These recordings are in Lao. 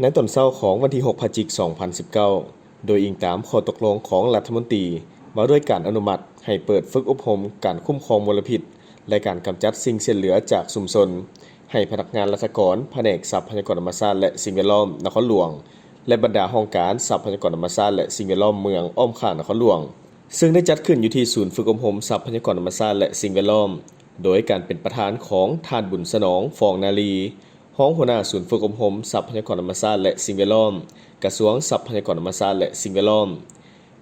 ໃນຕອນເຊົ້າຂອງວັນທີຫົກ ພະຈິກ ສອງພັນສິບເກົ້າ ໂດຍອີງຕາມຂໍ້ຕົກລົງຂອງລັດຖະມົນຕີ ວ່າດ້ວຍການອະນຸມັດໃຫ້ເປີດຝຶກອົບຮົມການຄຸ້ມຄອງມົນລະພິດ ແລະ ການກຳຈັດສິ່ງເສດເຫຼືອຈາກຊຸມຊົນ ໃຫ້ພະນັກງານລັດຖະກອນ ພະແນກຊັບພະຍາກອນທຳມະຊາດ ແລະ ສິ່ງແວດລ້ອມນະຄອນຫຼວງ ແລະ ບັນດາຫ້ອງການຊັບພະຍາກອນທຳມະຊາດ ແລະ ສິ່ງແວດລ້ອມເມືອງອ້ອມຂ້າງນະຄອນຫຼວງ, ເຊິ່ງໄດ້ຈັດຂຶ້ນຢູ່ທີ່ສູນຝຶກອົບຮົມຊັບພະຍາກອນທຳມະຊາດ ແລະ ສິ່ງແວດລ້ອມ ໂດຍການເປັນປະທານຂອງທ່ານ ບຸນສະໜອງ ຟອງນາລີ, ຮອງຫົວໜ້າສູນຝຶກອົບຮົມຊັບພະຍາກອນທຳມະຊາດ ແລະ ສິ່ງແວດລ້ອມ, ກະຊວງຊັບພະຍາກອນທຳມະຊາດ ແລະ ສິ່ງແວດລ້ອມ.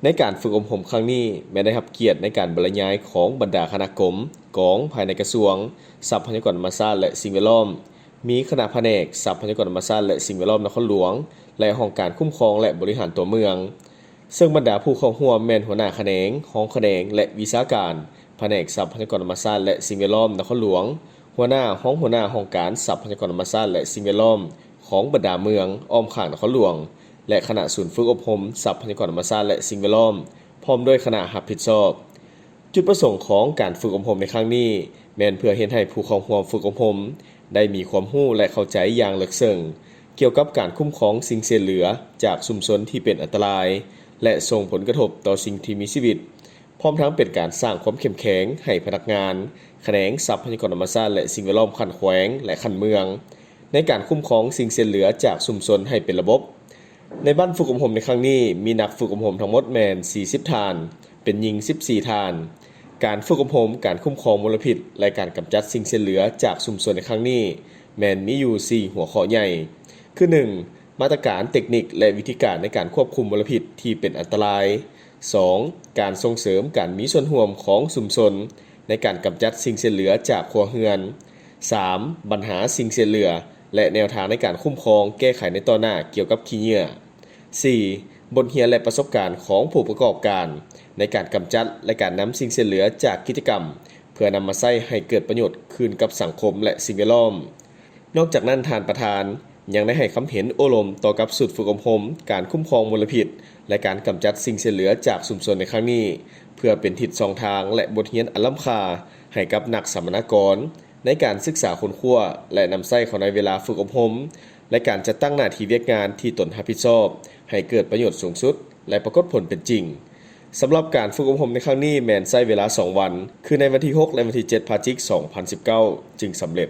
ໃນການຝຶກອົບຮົມຄັ້ງນີ້ ແມ່ນໄດ້ຮັບກຽດໃນການບັນລະຍາຍຂອງບັນດາຄະນະກົມ, ກອງພາຍໃນກະຊວງຊັບພະຍາກອນທຳມະຊາດ ແລະ ສິ່ງແວດລ້ອມ, ມີຄະນະພະແນກຊັບພະຍາກອນທຳມະຊາດ ແລະ ສິ່ງແວດລ້ອມນະຄອນຫຼວງ ແລະ ຫ້ອງການຄຸ້ມຄອງ ແລະ ບໍລິຫານຕົວເມືອງ. ເຊິ່ງບັນດາຜູ້ເຂົ້າຮ່ວມແມ່ນຫົວໜ້າຂະແໜງ, ຮອງຂະແໜງ ແລະ ວິຊາການ ພະແນກຊັບພະຍາກອນທຳມະຊາດ ແລະ ສິ່ງແວດລ້ອມນະຄອນຫຼວງ, ຫົວໜ້າ, ຮອງຫົວໜ້າຫ້ອງການຊັບພະຍາກອນທຳມະຊາດ ແລະ ສິ່ງແວດລ້ອມຂອງບັນດາເມືອງອ້ອມຂ້າງນະຄອນຫຼວງ ແລະ ຄະນະສູນຝຶກອົບຮົມຊັບພະຍາກອນທຳມະຊາດ ແລະ ສິ່ງແວດລ້ອມ ພ້ອມດ້ວຍຄະນະຮັບຜິດຊອບ. ຈຸດປະສົງຂອງການຝຶກອົບຮົມໃນຄັ້ງນີ້ ແມ່ນເພື່ອເຮັດໃຫ້ຜູ້ເຂົ້າຮ່ວມຝຶກອົບຮົມ ໄດ້ມີຄວາມຮູ້ ແລະ ເຂົ້າໃຈຢ່າງເລິກເຊິ່ງ ກ່ຽວກັບການຄຸ້ມຄອງສິ່ງເສດເຫຼືອຈາກຊຸມຊົນທີ່ເປັນອັນຕະລາຍ ແລະ ສົ່ງຜົນກະທົບຕໍ່ສິ່ງທີ່ມີຊີວິດ, ພ້ອມທັງເປັນການສ້າງຄວາມເຂັ້ມແຂງໃຫ້ພະນັກງານຂະແໜງຊັບພະຍາກອນທຳມະຊາດ ແລະ ສິ່ງແວດລ້ອມຂັ້ນແຂວງ ແລະ ຂັ້ນເມືອງ ໃນການຄຸ້ມຄອງສິ່ງເສດເຫຼືອຈາກຊຸມຊົນໃຫ້ເປັນລະບົບ. ໃນບັ້ນຝຶກອົບຮົມໃນຄັ້ງນີ້ ມີນັກຝຶກອົບຮົມທັງໝົດແມ່ນສີ່ສິບທ່ານ, ເປັນຍິງສິບສີ່ທ່ານ. ການຝຶກອົບຮົມການຄຸ້ມຄອງມົນລະພິດ ແລະ ການກຳຈັດສິ່ງເສດເຫຼືອຈາກຊຸມຊົນໃນຄັ້ງນີ້ ແມ່ນມີຢູ່ສີ່ຫົວຂໍ້ໃຫຍ່ ຄື ໜຶ່ງ ມາດຕະການເຕັກນິກ ແລະ ວິທີການໃນການຄວບຄຸມມົນລະພິດທີ່ເປັນອັນຕະລາຍ, ສອງ ການສົ່ງເສີມການມີສ່ວນຮ່ວມຂອງຊຸມຊົນໃນການກຳຈັດສິ່ງເສດເຫຼືອຈາກຄົວເຮືອນ, ສາມ ບັນຫາສິ່ງເສດເຫຼືອ ແລະ ແນວທາງໃນການຄຸ້ມຄອງແກ້ໄຂໃນຕໍ່ໜ້າກ່ຽວກັບຂີ້ເຫຍື້ອ, ສີ່ ບົດຮຽນ ແລະ ປະສົບການຂອງຜູ້ປະກອບການໃນການກຳຈັດ ແລະ ການນຳສິ່ງເສດເຫຼືອຈາກກິດຈະກຳ ເພື່ອນຳມາໃຊ້ໃຫ້ເກີດປະໂຫຍດຄືນກັບສັງຄົມ ແລະ ສິ່ງແວດລ້ອມ. ນອກຈາກນັ້ນ, ທ່ານປະທານຍັງໄດ້ໃຫ້ຄຳເຫັນໂອ້ລົມຕໍ່ກັບຊຸດຝຶກອົບຮົມການຄຸ້ມຄອງມົນລະພິດ ແລະ ການກຳຈັດສິ່ງເສດເຫຼືອຈາກຊຸມຊົນໃນຄັ້ງນີ້ ເພື່ອເປັນທິດຊ່ອງທາງ ແລະ ບົດຮຽນອັນລ້ຳຄ່າໃຫ້ກັບນັກສຳມະນາກອນ ໃນການສຶກສາຄົ້ນຄວ້າ ແລະ ນຳໃຊ້ເຂົ້າໃນເວລາຝຶກອົບຮົມ ແລະ ການຈັດຕັ້ງໜ້າທີ່ວຽກງານທີ່ຕົນຮັບຜິດຊອບ ໃຫ້ເກີດປະໂຫຍດສູງສຸດ ແລະ ປາກົດຜົນເປັນຈິງ. ສຳລັບການຝຶກອົບຮົມໃນຄັ້ງນີ້ແມ່ນໃຊ້ເວລາສອງວັນ, ຄືໃນວັນທີຫົກ ແລະ ວັນທີເຈັດ ພະຈິກ ສອງພັນສິບເກົ້າ ຈຶ່ງສຳເລັດ.